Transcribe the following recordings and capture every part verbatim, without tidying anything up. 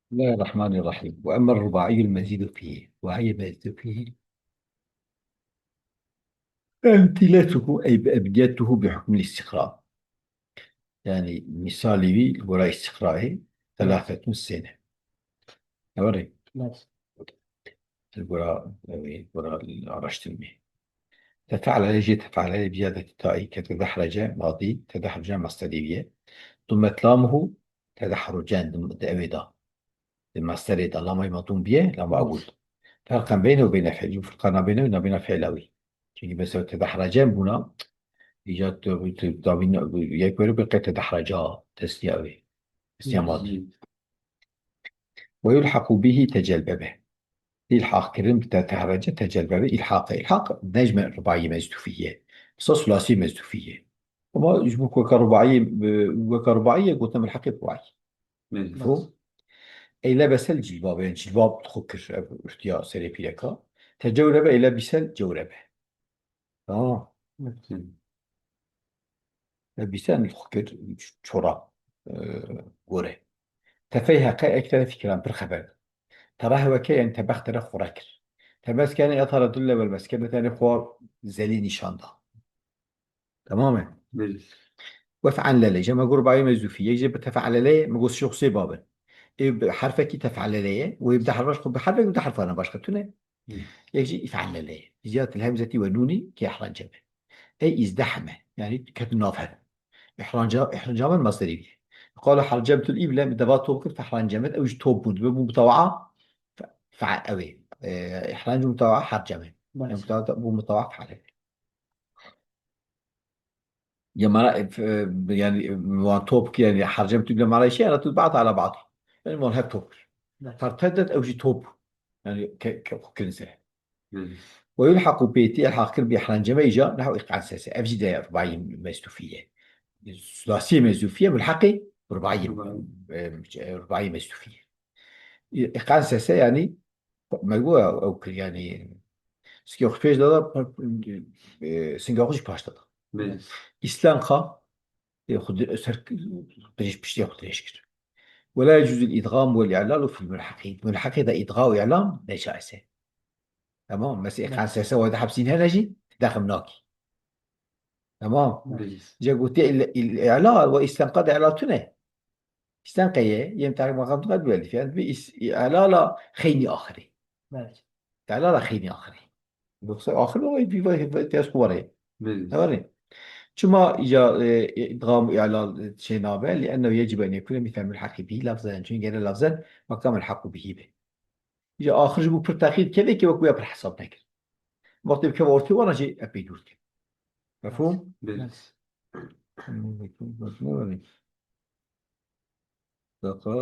بسم الله الرحمن الرحيم. وأما الرباعي المزيد فيه، وهي مزيد فيه أمثلته، أي أمثلته بحكم الاستقراء. Yani, misalî wî li gora îstiqrayê, telathetun sê ne. Ew rê? Li gora, ew ê, li gora araştirmê. Tefe'lele jê tefe'lele bi ziyadetî taî ke tedehrece madî, tedehrece masderî ye. Dummet lamuhu tedehrucen di, di ew ê da. Di masderê de lama madûn biye, lama ewil. Ferqen beyne û beyne fi'lî û firqa nabeyne û nabeyna fi'la wî. Çünkü mesela tedehrece bûna, îca tu, tu, dabîn, yek were bi qe tedehreca, tesniya wê. Tesniya madî. Ve yulhaqu bihi tecelbebe. Îlhaq kirin bi tedehrece tecelbebe, îlhaq e. Îlhaq nejme rubaiyê mezdûfî ye. Qisa sulasî mezdûfî ye. Ama ji bo weka rubaiyê, weka rubaiyê gotin milheqê rubaiyê. Mefhûm? Eyle besel cilbabe, yani cilbab xwe kir, ev urtiya serê pîreka. Tecewrebe eyle bisel cewrebe. Tamam. Ev bîsen xwe kir çorap, e, gore. Tefeyheqe ek tane fikiran pir xeber. Teraheweke yani tebex tere xure kir. Temeskene etara dulle vel meskene tane xwe zelî nîşan da. Tamam e? Belê. Wef'anlele. Jê me got rubaiyê mezdûfî. Yek jê bi tefe'lele, me got şoxsê babin. Ê bi herfekî tefe'lele ye. Wê bi de herfeş xwe bi herfek bi de herfana başqa tune. Hı. Yek jî if'anlele ye. Ziyadetî hemzetî ve nûnî ki ihranceme. Ey izdeheme. Yani ketin nav her. İhranca, ihrancamen masderî ye. Qala harcemtul ible, bi deva top kir, fehrancemet, ew jî top bûn. Bi mutawaa, fe, fe, ew ê. E, ihranc mutawaa harceme. Belê. Yani mutawaa, bu mutawaa fe'le. Ya mana, e, f-, e, yani, e, wan top ki, yani, harcem tu bile mana şey, yani, tu ba'd ala ba'd. Yani, wan hep top. Evet. Fartedet ew jî top. Yani, ke, ke, kirin se. Hı. Ve yulhaqu pêtî, elhaq kir bi ihranceme îca, nehu iqan sese. Ev jî de rubaiyê mezdûfî ye. Sulasî mezdûfî ye, mulhaqê rubaiyê, Rubaiyê. e, rubaiyê mezdûfî ye. Î-, îqan sese, yani, me got ew kir, yani, sikê xwe pêş de da, e, singa xwe jî paş de da. Belê. Îslan xa, e, xwe di-, ser, dirêj, piştê xwe dirêj kir. Ve la yecuzul îdgam vel i'lalu fil mulhaqî. Mulhaqê de îdga û i'lam necaiz e. Tamam, mesela, Evet. îqan sese ve de hepsîn hene jî, dexim nakî. Tamam. Belê. Jê gotiye il-, il-, i'lal ve îslan qa de i'lal tune. Îslan qeye, yem tarih maqam tu qed belî. Yani, bi is-, i'lala xeynî axirî. Evet. I'lala xeynî axirî. Yoksa axir o, bir, bir, bir, ters kuvarı. Belê. Tamam. Çima ya, e, idgam, i'lal, e, şey nabe? Li ennehu yecib en yekune misal mulhaqî bihi lafzen. Çünkü gene lafzen makam mulhaqu bihi be. Ya axir ji bo pir teqîd keve ki wek ya pir hesab nekir. Wextê bi keva ortê wana jî epey dûr dike. Mefhûm? Belê. Daqa.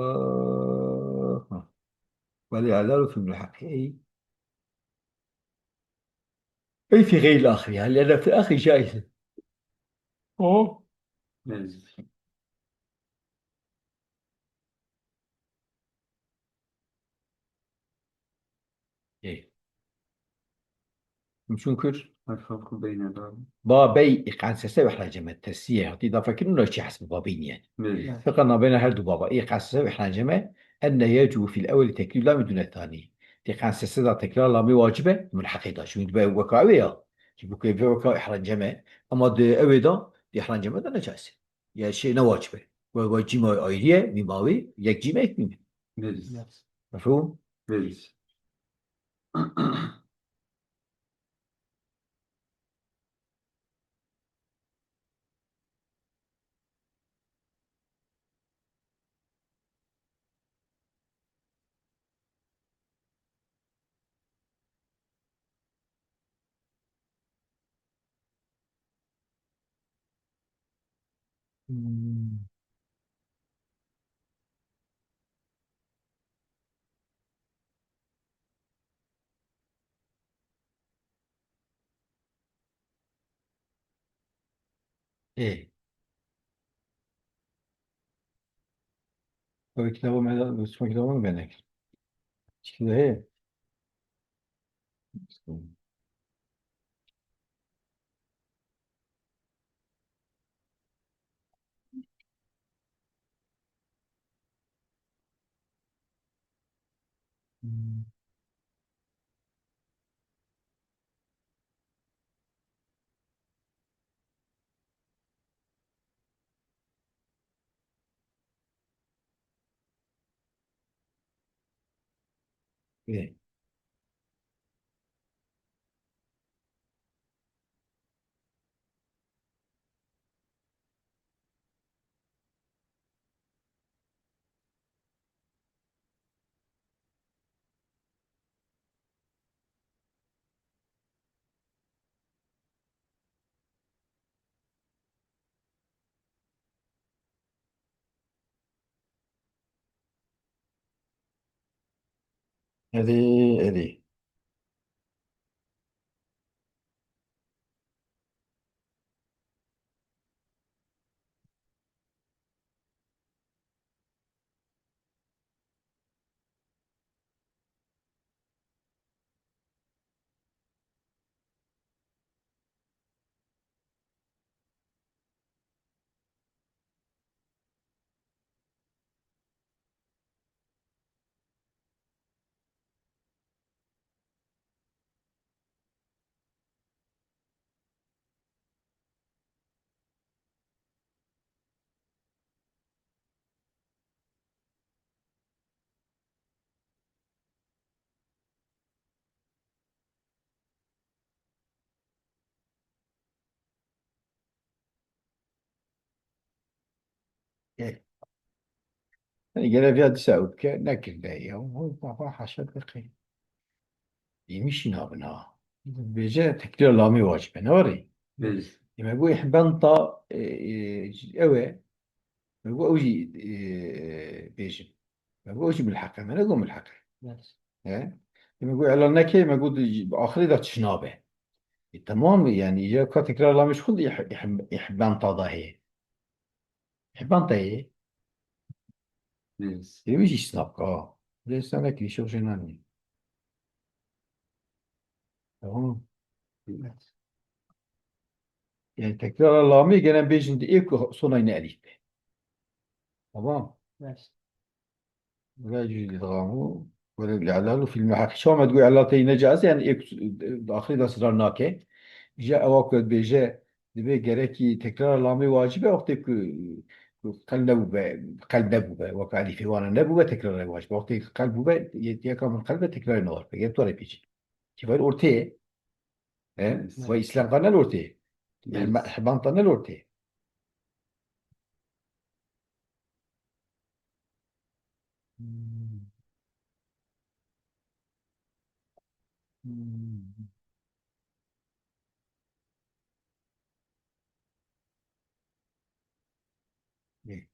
Wal i'lalu fil mulhaqî. Ey fi ghayril axir, yani, lena fil axir caiz. O? Belê. Ê. Çunku Elhaqu beyne dal. Ba bey îqan sese ve ihracemet tesniye. Hatî da fekirin, çi hesbi babîn yani. Belê. Feka nabeyna her du baba. Îqan sese ve ihracemet. Enne yecû fil ewweli tekrîr lami dûne tanî. Îqan sese da tekrar lami wacibe, mulhaqê da. Çünkü be weka ew ya. Çünkü be weka ihranceme. Ama de ew da, de ihranceme da necaiz. Ya şey ne wacibe. Ve, ve cîma ayrıye, mîma wî, yek cîme, yek mîme. Belê. Mefhûm? Belê. Hmm. Ê. Ew kitaba me da, sima kitaba me venek. Çi heye? Ê. Hadi, hadi. Ê. Yanî gere viya dîsa ew bike, nekirine ya. Hûn baba haşa biqî. Îmişî nabin ha. Bêje tekrîra lamî wacib e, ne warî? Belê. Ê, me got îhbenta, e, e, ew e. Me got ew jî, e, bêjin. Me got ew jî mulheq e, me negot mulheq e. Yes. He? Ê, me got îlan neke, me got bi axirê de tişt nabe. E, temam, yanî, ya ka tekrar lamî ji xwe de îh-, îh-, îhbenta da heye. Îhbenta ye. Yes. Ê, wî jî îsna bike, ha. Lê îsna nekirî, şew jê nanî. Tamam. Evet. Yani tekrar lamî gene bêjin di ê ku sonayne elîf be. Tamam. Yes. ولا يجوز إدغامه ولا الإعلال في الملحق. Şamed got îlatê ne caiz, yani ê ku, axirî de sirar nake. Îja ewa ku dibêje, dibê gerekî tekrar lamê wacib e, wextê ku, ku qel nebûbe, qelb nebûbe, wek elîfê wana nebûbe, tekrar wacib e. Wextê ku qelb bûbe, yê-, yeka min qelb e, tekrar ne wacib e. Gel tu re pêçî. Ki var ortê, e? Evet. Ve İslam kanal ortê. Yani, evet, ma-, ihbanta ne ortê. Hmm. Hmm. Ê.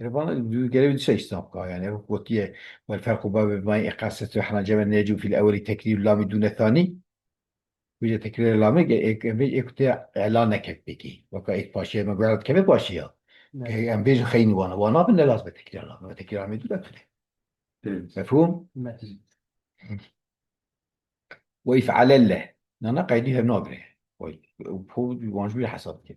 Ê, bana du-, gerek dîsa îsna bike, yani, ew gotiye, "والفرق باب ما إقاسة حنا جمع نجو في الأول تكرير اللام دون الثاني." Wî de tekrarê lamê ge-, ê, em bê ê ku tê îlan neket pêkî. Weka ê paşiya me guhera dikeve paşiya. Evet. Ge-, em bêjin xeynî wana. Wana bin ne lazim e tekrar lamê. Tekrar lamê dû de tune. Evet. Mefhûm? Evet. Ve if'alelle. Nana qeydî hev nagire. Ve, û po wan ji wî hesab dike.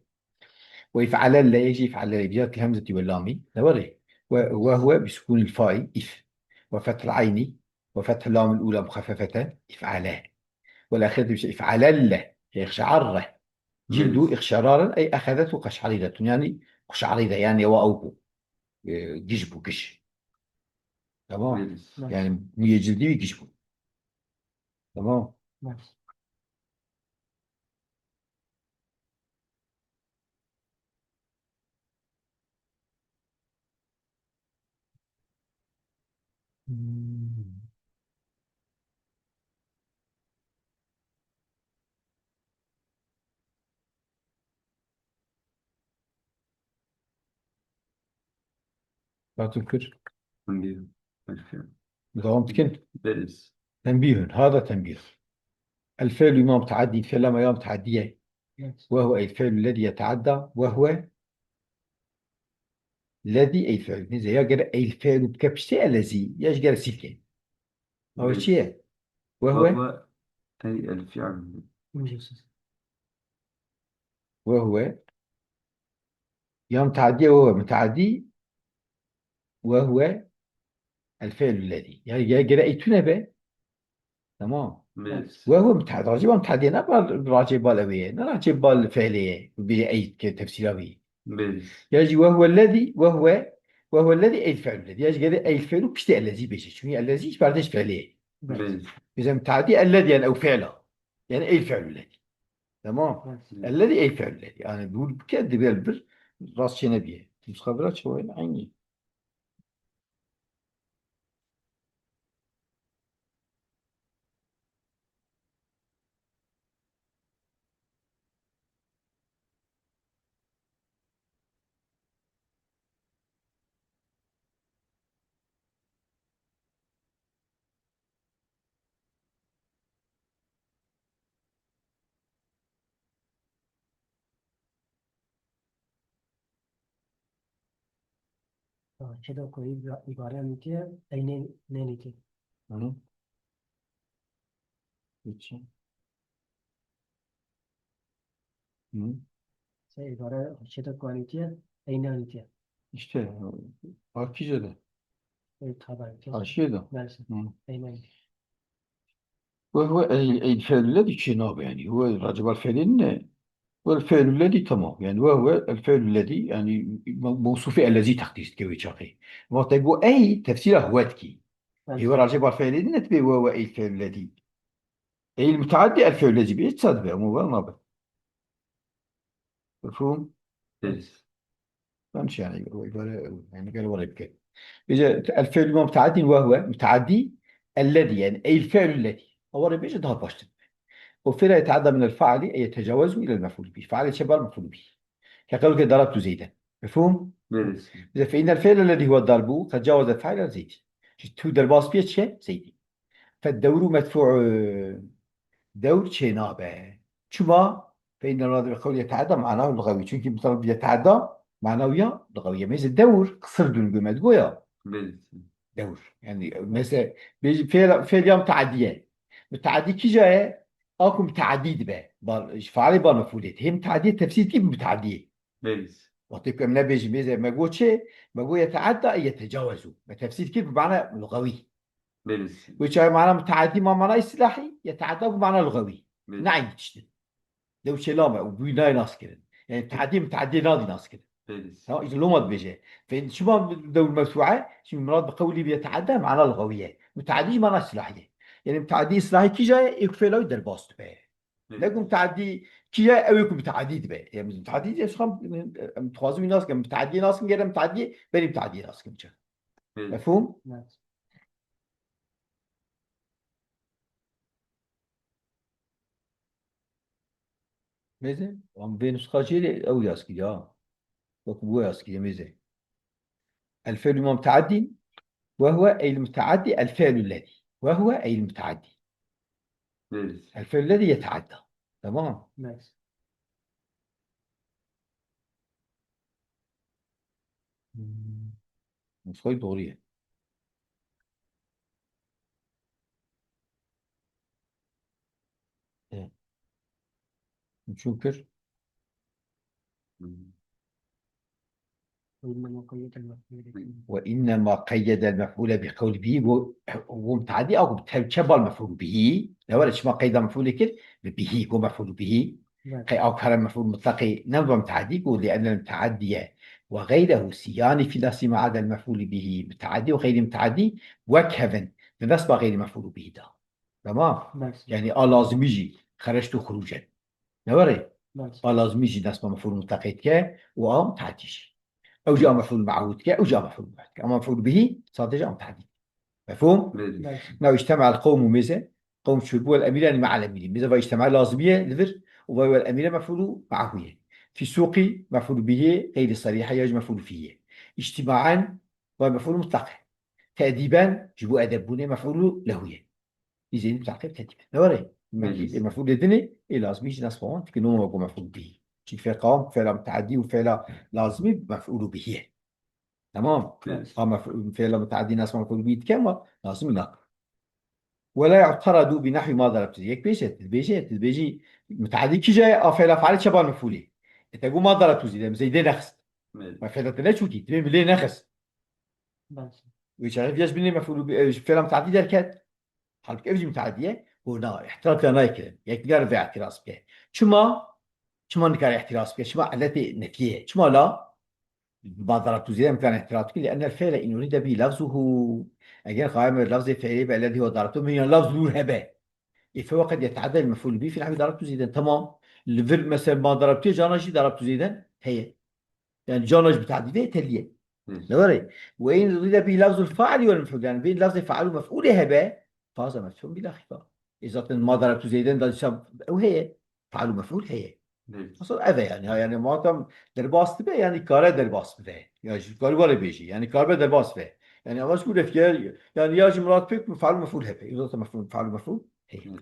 Ve if'alelle, ê jî if'alelle, bi ya hemzeti ve lamî. Ne were? Ve, ve huve bi sukûnil fa'i, if. Ve fethil ayni. وفتح اللام الأولى مخففة، إفعاله. والأخيرة تمشي إفعالله، هي اخشعر. جلده اخشرارا، أي أخذته قشعريرة. Yani, قشعريرة، yani, wa ew bû. E, giş bû, giş. Tamam. Yes. Yani, mûyê cildî wî giş bû. Tamam. Yes. Hmm. Hatun kir. Hangi? Devam dikin. Deriz. Tenbîhun. Hada tenbîh. El fi'lu ma mutaaddî, fi'la me ya mutaaddî ye. Yes. Ve huve el fi'lu lezî yeta'edda. Ve huve lezî el fi'lu. Neyse, ya gere el fi'lu bike piştê ellezî, ya jî gere sî bike. Ama çi ye? Ve huve? Ve huve ey el fi'lu. Ve huve. Ya mutaaddî ye, ve huve mutaaddî. Ve huve El fi'lu lezî. Ya, ya gere ey tune be. Tamam. Belê. Wehwe mutehedî, racê bal mutehedî ye, ne bal, racê bal ewê ye, ne racê bal fi'lê ye, bê ey ke tefsîra wî. Belê. Ya jî wehwe lezî, wehwe, wehwe lezî ey fi'lu lezî. Ya jî gere ey fi'lu piştî ellezî bêje. Çünkü ellezî ji perdêş fi'lê ye. Belê. Mesela mutehedî ellezî yani ew fi'la. Yani ey fi'lu lezî. Tamam. Belê. Ellezî ey fi'lu lezî. Yani bu ke dibe bir rast çênebiye. Nusxa bira çawa ye? Aynı. Ha, çêda ku îbra-, îbare nîtiye, ey nê-, nênîtiye. Hı. Peki. Hı. Se îbare çêda ku nîtiye, ey nênîtiye. İşte, ha, kîje de. Ey taban, kîje. Haşiye de. Maalesef. Hı. Ey nênîtiye. Wehwe ey, ey fi'lu lezî çênabe yani. Wehwe racê bal fi'lê ne. Wehwe fi'lu lezî tamam. Yani wehwe el fi'lu lezî yani me-, mewsûfê ellezî teqdîs dike wê çaxê. Wextê got ey tefsîra huwe dikî. Evet. Ê wehwe racê bal fi'lê ne dibê wehwe ey fi'lu lezî. Ey muteadî el fi'lu lezî bê, ça dibe, ama wehwe nabe. Mefhûm? Evet. Yanlış yani, o ibare, yani gel oraya bir kere. Bize el fi'lu mutaaddin ve huve mutaaddi ellezî, yani el fi'lu lezî. Ama oraya bize daha baştır. O fi'l yetaadda min el faali e yetecawezu ile el mef'ul bih. Faali çebar mef'ul bih. Ke qewlke darabtu Zeyden. Mefhûm? Evet. Bize fe innel fi'le lezî huve darbu qed caweze faile Zeydi. Ji tu derbas piye çe Zeydi. Fed dewru medfu'un. Dewr çênabe. Çima? Fe inne murad bi qewli yetehedda manahu lugawi. Çünkü murad bi yetehedda manawiya lugawi ye. Mesela dewr, qisir dûn gumed goya. Belê. Dewr. Yani mesela bêjî fiil, fiil ya mutadiye. Mutadi kîja ye? Aku mutadi dibe. Bal, faali bal mefulê. Hem mutadiye tefsir kî mutadiye. Belê. Wextê ku em nebêjin, mêze me got çi? Me got yeteedda ê yetecawezu. Me tefsîr kir bi mana lugawî. Belê. Wê çawa mana mutaedî ma mana îstilahî, yeteedda bi mana lugawî. Belê. Ne eynî tişt in. Dew çêla me û bûyî nayê nas kirin. Yani mutaedî mutaedî nadî nas kirin. Belê. Ha, îşte loma dibêje. Fe çima dewr mewsûe? Çünkü murad bi qewlî bi yeteedda mana lugawî ye. Mutaedî jî mana îstilahî ye. Yani mutaedî îstilahî kîja ye? Ê ku fêla wî derbas dibe. Evet. Ne ku mutadî kî ye, ew ê ku mutadî dibe. Em mutadî diye, em, em dixwazin wî nas kin, mutadiyê nas kin, gere mutadiyê, berî mutadiyê nas kin. Belê. Mefhûm? Evet. Mêze, em vê nusxa jê re ew yaz kiriye, ha. Wek bu yaz kiriye mêze. El fi'lu mutaaddin ve huve eyl mutaaddi el fi'lu lezî. Ve huve eyl mutaaddi. Evet. El fi'lu lezî yeteadda. Tamam. Evet. Hmm. Nusxayı doğru ye. Evet. Çünkü وإنما قيد المفعول به. وإنما قيد المفعول بقول به. Got, got mutadî, a got tevçe bal mef'ul bihî. Ne were çima qeyda mef'ulê kir? Bi bihî, got mef'ul bihî. Evet. Qey a kare mef'ul mutlaqê ne bi mutadî, got لأن المتعدي وغيره سيان في النصب ما عدا المفعول به. Mutadî û xeyrî mutadî wek hev in di nesba xeyrî mef'ul bihî de. Tamam? Bes. Yani a lazimî jî xereçt û xurucen. Ne were? Bes. A lazimî jî nesba mef'ul mutlaqê dike û a mutadî jî. Ew jî a mef'ul ma'hu dike, ew jî a mef'ul mutlaq dike. Ama mef'ul bihî sadece a mutadî. Mefhûm? Bes. Na ictema el qewmû mêze, qewm çû bû el emîrani ma'al emîrî. Mêze va ictema lazimî ye li vir û va el emîre mef'ulû ma'hu ye. Fî sûqî mef'ul bihî xeyrî serîhe ya jî mef'ul fî ye. Îctîmaen va mef'ul mutlaq e. Te'dîben ji bo edeb bûnê mef'ulû lehu ye. Îzênî bi teqîb tedîb. Ne were? Belê. Ê mef'ulê dinê, ê lazimî jî nesba wan, dike nûma ku mef'ul bihî. Çünkü fi'l qewam, fi'la mutadî û fi'la lazimî mef'ulû bihî ye. Tamam. Belê. Ha mef-, fi'la mutadî nesba mef'ulû bihî dike ama lazimî nake. Ve la yu'teradu bi nehwi ma darabtu. Yek bêje, tu dibêje, tu dibêjî mutadî kîja ye, a fi'la failê çeban mef'ulê. E te got ma darabtu Zeyden, Zeydê nexist. Belê. Ma fi'la te neçûkî, tu lê nexist. Belê. Wê çaxê viya ji binê mefûlû bî, e, ji fêla mutadî derket. Halbuki ev jî mutadî ye. Got na, îhtiraz ya nayê kirin. Yek nikare vê îhtiraz bike. Çima? Çima nikare îhtiraz bike? Çima eletê nefiyê ye? Çima la? Ma darabtû zêden nikare îhtiraz bike. Li ennel fêle in urîde bî lafzuhu. Eger xaye me lafzê fêlê be, ellezî huwe darabtû, min ya lafz lûr hebe. Ê fe weqet yeteadel mefûl bî, fî nehwî darabtû zêden. Tamam. Li vir, mesela, ma darabtû ye, cana jî darabtû zêden heye. Yani cana jî bi tadî ve teliye. Hı. Ne were? Ve in urîde bî lafzul faili vel mef'ul. Yani bî lafzê fail û mef'ulê hebe, faza mef'ul bila xifa. E zaten ma darabtû zêden da dîsa ew heye. Fail û mef'ul heye. Hı. Asıl ev e yani. Ha, yani madem derbas dibe, yani kare derbas bibe. Ya ji kare were bêjî. Yani kare derbas be. Yani avaş ku refke, yani ya ji murat pek fail û mef'ul hebe. E zaten mef'ul, fail û mef'ul heye. Hı.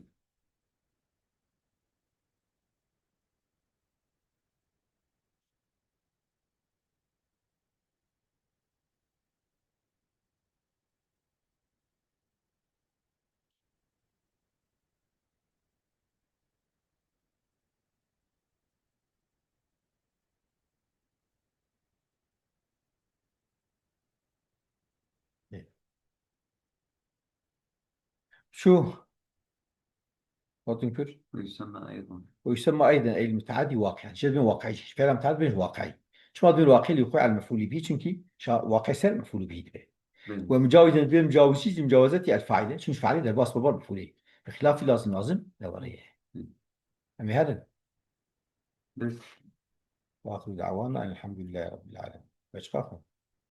Şu Hatin kir. ويسمى أيضا. ويسمى أيضا أي المتعدي واقعا. Ji bin waqi'î, fêla mutadi bin waqi'î. Çima dibin waqi'î li xwe el mef'ulî bî? Çünkü şa-, waqi ser mef'ulî bî dibe. Belê. Ve mucawizên dibê mucawizî ji mucawezetî el faile. Çünkü faile derbas bi bar mef'ulî. Bi xilafî lazim lazim ne were ye. Hı. Em ê herin. Belê. Ve axiru da'wana elhamdülillahi rabbil alemin. Ve çiqa xwe.